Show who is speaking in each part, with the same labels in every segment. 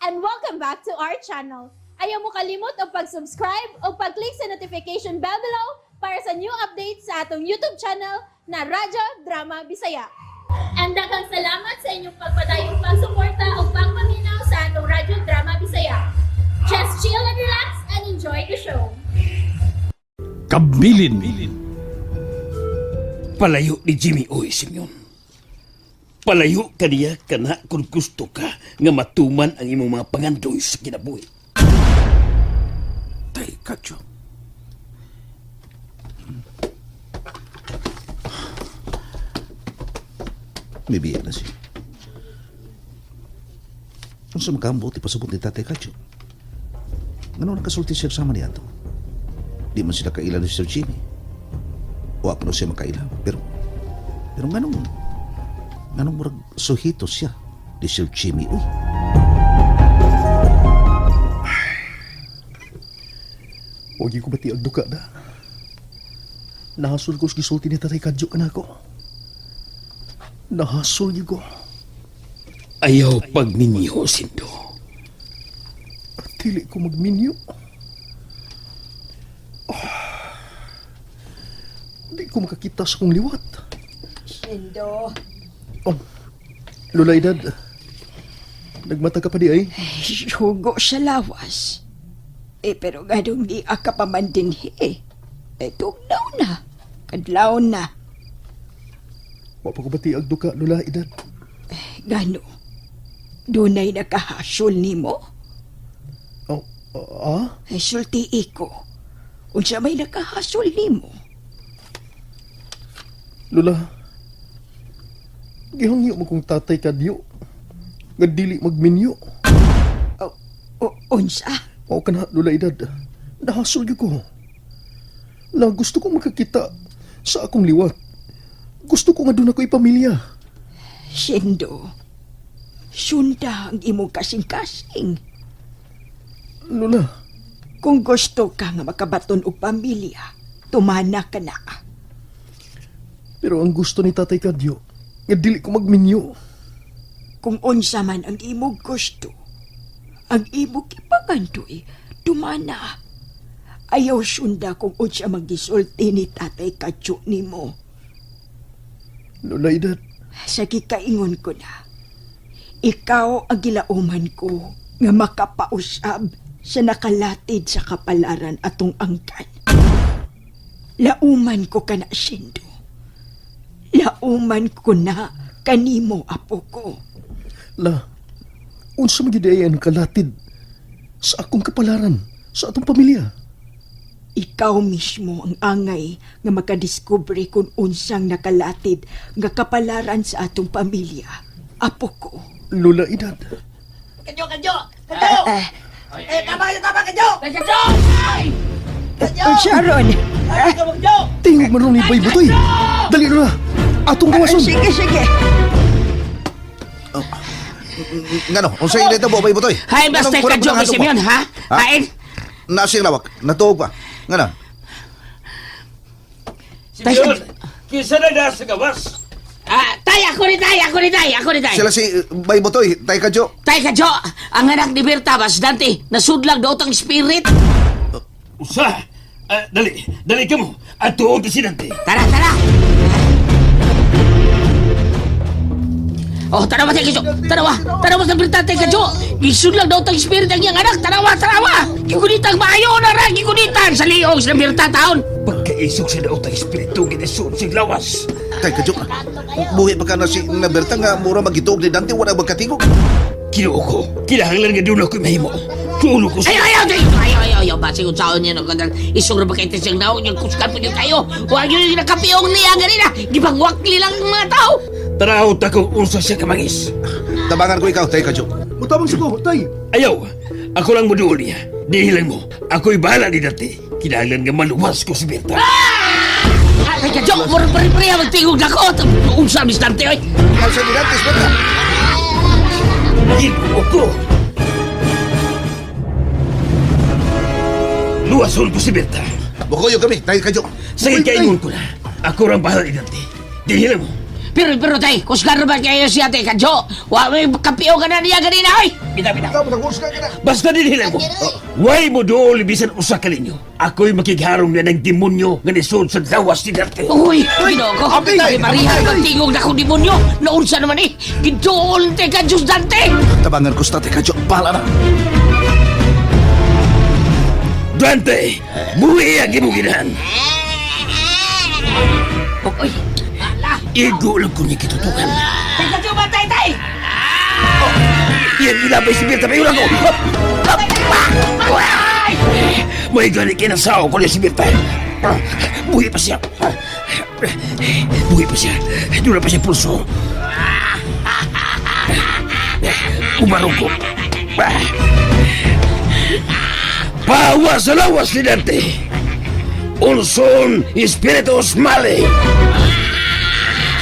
Speaker 1: And welcome back to our channel. Ayaw mo kalimot og pag-subscribe o pag-click sa notification bell below para sa new updates sa atong YouTube channel na Radyo Drama Bisaya. And daghang salamat sa inyong pagpadayong pagsuporta o pagpaminaw sa atong Radyo Drama Bisaya. Just chill and relax and enjoy the show.
Speaker 2: Kabilin.
Speaker 3: Palayo ni Jimmy Uy, Simeon. Palayo ka niya kana kung gusto ka nga matuman ang imong mga pangandoy sa kinabuhi.
Speaker 2: Tay, Katyo.
Speaker 4: May biya na siya. Kung sa magkaambot, ipasabot ni Tatay Katyo. Ano nakasulti siya sama niya to? Di man sila kaila ni Sir Jimmy. O ako na siya makaila. Pero nganong murag suhito siya ni Sir Jimmy. Uy.
Speaker 5: Huwag ko bati ang duka na. Nahasol ko sa gisulti ni Tatay Kadyo ka na ako. Nahasol niyo ko.
Speaker 3: Ayaw pagminyo, Sindo.
Speaker 5: Dili ko magminyo. Ah. Di ko makakita sa kong liwat.
Speaker 6: Sindo,
Speaker 5: Oh, Lola Edad. Nagmata ka pa di ay.
Speaker 6: sugo sa lawas. Eh, pero ganong di ka pa man din eh. Eh, tugnaw na. Kadlaw na.
Speaker 5: Wa pa ko bati ang duka, Lola Edad.
Speaker 6: Gano, dunay nakahasol nimo.
Speaker 5: Oh, ah?
Speaker 6: Eh, sulti ko. Unsa may nakahasol nimo.
Speaker 5: Lola, gihangyo mo kong tatay kadyo. Nga dili magminyo.
Speaker 6: O, o, unsa?
Speaker 5: O ka na, Lola Edad. Nahasol gyud ko. La, gusto ko makakita sa akong liwat. Gusto ko nga doon ako ipamilya.
Speaker 6: Sindo, sunda ang imong kasing-kasing.
Speaker 5: Lola,
Speaker 6: Kung gusto ka nga makabaton og pamilya, tumana ka na.
Speaker 5: pero ang gusto ni Tatay Kadyo, nga dili ko magminyo.
Speaker 6: Kung unsa man ang imong gusto, ang imong gipangandoy, tumana. Ayaw sunda kung unsa magisulti ni Tatay Kadyo nimo.
Speaker 5: Lola Edad,
Speaker 6: Sa gikaingon ko na, ikaw ang gilauman ko nga makapausab sa nakalatid sa kapalaran atong angkan. Lauman ko kana, Sindo. Lauman ko na kanimo, apo ko.
Speaker 5: La, unsa man gyud ay ang kalatid sa akong kapalaran, sa atong pamilya.
Speaker 6: Ikaw mismo ang angay nga makadiskubre kung unsang nakalatid nga kapalaran sa atong pamilya. Apo ko.
Speaker 5: Lola Edad,
Speaker 7: Kadyo, kadyo! Kadyo! Eh, tama kayo, tama kadyo! Kadyo! Kadyo!
Speaker 6: Sharon!
Speaker 7: Ay, kadyo!
Speaker 5: tingog man ron ni Bay Butoy. Dali Lola, atong gawason.
Speaker 6: Sige, sige.
Speaker 4: Ngano, unsay inita mo, Bay Butoy?
Speaker 7: Hay, basta
Speaker 4: Nganong kurang
Speaker 7: kadyo
Speaker 4: kurang
Speaker 7: kay
Speaker 4: hadlok mo?
Speaker 7: Simeon, ha?
Speaker 4: Ha?
Speaker 7: Hain?
Speaker 4: Nasing lawak, natuog pa. Ngano?
Speaker 3: Simeon, kinsa na na sa gawas?
Speaker 7: Ah, tay, ako ni tay, ako ni tay, ako ni tay.
Speaker 4: Sila si Bay Butoy, Tay Kadyo.
Speaker 7: Tay kadyo, ang anak ni Berta, bas Dante, nasudlag daw tang spirit.
Speaker 3: Usa! Ah, dali, dali ka mo. At tuog si Dante.
Speaker 7: Tara, tara! Oh, tanawa tayo kadyo. Tanawa, tanawa sa Berta tay kadyo. Gisudlag daw tang spirit ang iyang anak. Tanawa, tanawa. Gigunitang maayo na ra, gigunitan sa liog sa Berta taon.
Speaker 3: Pagkaisog sa daotang espiritu, ginasuod sig lawas.
Speaker 4: Tay Kadyo, buhi pa ka na si Naberta nga mura magituog ni Dante, wala magkatingog.
Speaker 3: Kinuo ko, kinahanglan nga doon ako'y mahimo. Tulo ko sa...
Speaker 7: Ayaw, ayaw, ayaw, ayaw, ayaw, ayaw, basig kung saan niya nagkandang isong na bakit siyang naon niyang kuskan po niyo kayo. Huwag yun yung nakapiong niya ganina. Gibangwakli lang ang mga tao.
Speaker 3: Tanaw ta kung unsa siya kamangis.
Speaker 4: Tabangan ko ikaw, Tay Kadyo.
Speaker 5: Mutabang sa ko, Tay.
Speaker 3: Ayaw, ako lang muduol niya. Dihilan mo, ako'y bahala ni Dante. Kinahanglan nga maluwas ko si Berta.
Speaker 7: Ay, kadyo, murag pare-pareha magtingog na ko. Unsa, Miss Dante, oy.
Speaker 4: Kalsa ni Dante, Berta.
Speaker 3: Ginoo ko! Luwason ko si Berta.
Speaker 4: Bukoyo kami, Tay Kadyo.
Speaker 3: Sige, kaingon ko na. Ako lang bahala ni Dante. Dihilan mo.
Speaker 7: Pero, pero, tay, kusgan ba kayo siya, tay, kadyo? Wa may kapiong ka na niya ganina, oy.
Speaker 3: Bitaw, bitaw.
Speaker 4: Ikaw, nagusga ka na.
Speaker 3: Basta dinhi lang ko. Way mo dool bisan usa ka ninyo. Ako'y makigharong na ng demonyo nga nisud sa lawas ni Dante.
Speaker 7: Uy, Ginoo ko.
Speaker 4: Abi,
Speaker 7: Ay, Maria, pagtingog na kong demonyo. Naunsa naman eh. Giduol te ka, Diyos Dante.
Speaker 4: Tabangan ko sa Tatay Kadyo. Bahala na.
Speaker 3: Dante, buhi ang imong ginahan.
Speaker 7: Uy, ala.
Speaker 3: Igo lang ko niya kitutukan.
Speaker 7: Tay Kadyo, bantay, tay.
Speaker 3: Yan ilabay si Berta, payo lang ko. May gani kinasaw ko niya si Berta. Buhi pa siya. Buhi pa siya. Doon na pa siya pulso. Umarong ko. Pawa sa lawas ni Dante. Unson Spiritus Male.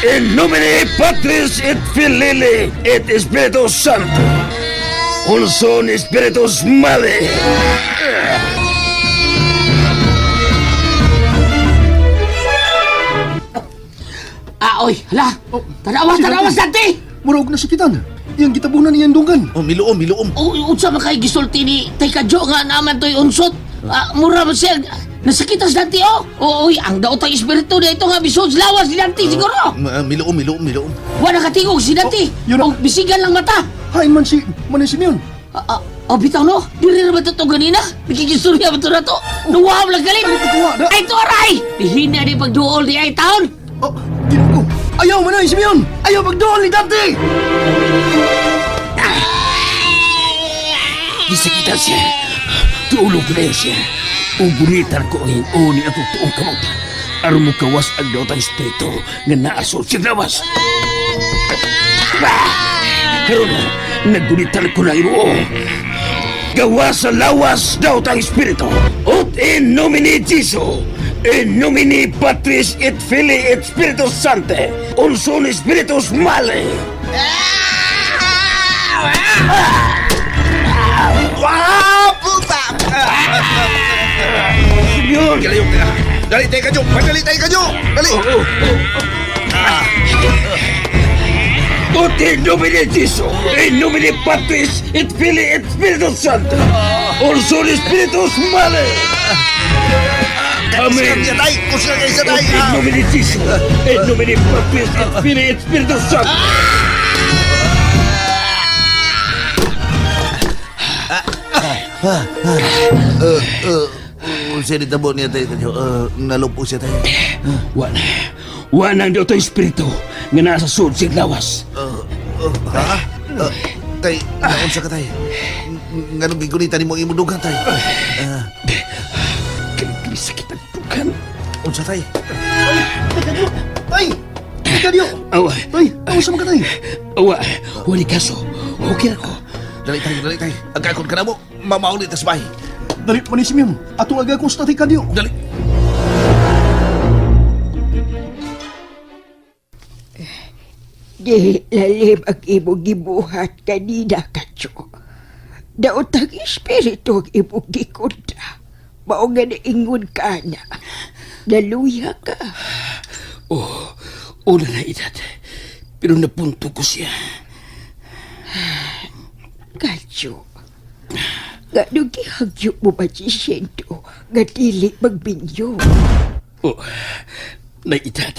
Speaker 3: In nomine Patris et Filii et Spiritus Sancto. Unson Spiritus Male.
Speaker 7: Ah, oy, hala. Tanawa,
Speaker 5: Si
Speaker 7: tanawa,
Speaker 5: Dante.
Speaker 7: Dante.
Speaker 5: Murag na sakitan. Iyang gitabunan iyang dunggan.
Speaker 4: Oh, miluom, miluom.
Speaker 7: Uy, unsa man kay gisulti ni Tay Kadyo nga naman to'y unsot. Ah, mura man siya. Nasakita si Dante, oh. Oo, oy, ang daotang espiritu na ito nga bisod sa lawas ni Dante siguro.
Speaker 4: Miluom, miluom, miluom.
Speaker 7: Wala katingog si Dante.
Speaker 5: Oh, yun na.
Speaker 7: Og bisigan lang mata.
Speaker 5: Hain man si Manay Simeon.
Speaker 7: Ah, ah, oh, bitaw no. Diri ra ba ito ganina? Nakikisurya ba ito na to? Nuwam lang galing.
Speaker 5: Ay, pagkuha na.
Speaker 7: Ay, ito aray! Bihina ni pagduol ni ay taon.
Speaker 5: Oh, Ginoo ko. Ayaw Manay Simeon! Ayaw magduol ni Dante!
Speaker 3: Gisakitan siya. Tulog na yun siya. Ugunitan ko ang uni akong tuong kamot. Aron mo kawas ang daotang espiritu nga naasol siya lawas. Karon na, nagunitan ko na ibuo. Gawa sa lawas daotang espiritu. Ut in nomine Jesu. In nomine Patris et Filii et Spiritus Sancte. Unson Spiritus Male.
Speaker 4: Wah, puta!
Speaker 3: Yun!
Speaker 4: Galayong ka. Dali, Tay Kadyo. Padali, Tay Kadyo. Dali.
Speaker 3: Ut in nomine Jesu, in nomine Patris et Filii et Spiritus Sancto. Unson Spiritus Male. Amen.
Speaker 4: Kusga tay. Kusga kayo sa tay.
Speaker 3: Ut in nomine Jesu, in nomine Patris et Filii et Spiritus Sancto.
Speaker 4: Siya ni tabo niya, Tay Kadyo. Nalupo siya, tay.
Speaker 3: Wa na. Wa na ang daotang espiritu nga nasa sud sa lawas.
Speaker 4: Ha? Tay, naunsa ka, tay? Nganong gigunita nimo ang imong dugang, tay?
Speaker 3: Kini sakit ang dugan.
Speaker 4: Unsa, tay?
Speaker 5: Tay! Tay Kadyo!
Speaker 3: Awa,
Speaker 5: Tay, awa sa mga tay.
Speaker 3: awa. Wali kaso. Okay na ko.
Speaker 4: Dali, tay, dali, tay. Ang kakon ka na mo, mamaulit tas bahay.
Speaker 5: Dali Manay Simeon. Atong aga kong sa Tatay Kadyo.
Speaker 4: Dali.
Speaker 6: Di lalim ang imong gibuhat kanina, Kadyo. Daotang espiritu ang imong gikontra. Mao nga naingon ka na. Naluya ka.
Speaker 3: Oh, una na edad. Pero napunto ko siya.
Speaker 6: Kadyo. Nga nung gihagyo mo ba si Sendo nga dili magbinyo.
Speaker 3: Oh, na edad.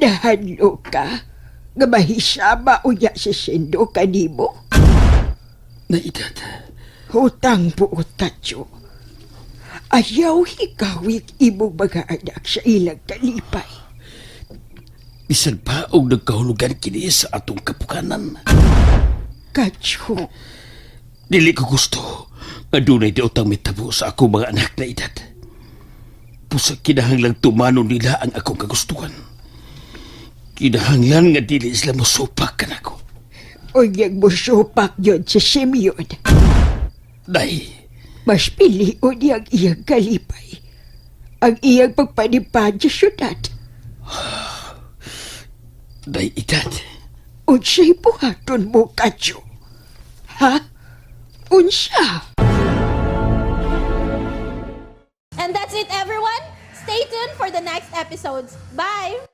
Speaker 6: Nahanlo ka nga mahisama unya si Sendo kanimo.
Speaker 3: Na edad.
Speaker 6: Hutang buot, Kadyo. Ayaw hikawig imong mga anak sa ilang kalipay.
Speaker 3: Bisan pa og nagkahulugan kini sa atong kapukanan.
Speaker 6: Kadyo.
Speaker 3: Dili ko gusto nga dunay daotang mitabo sa akong mga anak na edad. Pusa kinahanglang tumano nila ang akong kagustuhan. Kinahanglan nga dili sila mosupak kanako.
Speaker 6: Unyang musupak yun si Simeon.
Speaker 3: Day,
Speaker 6: Mas pilion niya ang iyang kalipay. Ang iyang pagpanipad sa syudad.
Speaker 3: Day edad.
Speaker 6: Unsa'y buhaton mo, Kadyo? Ha? Unsa?
Speaker 1: And that's it, everyone. Stay tuned for the next episodes. Bye!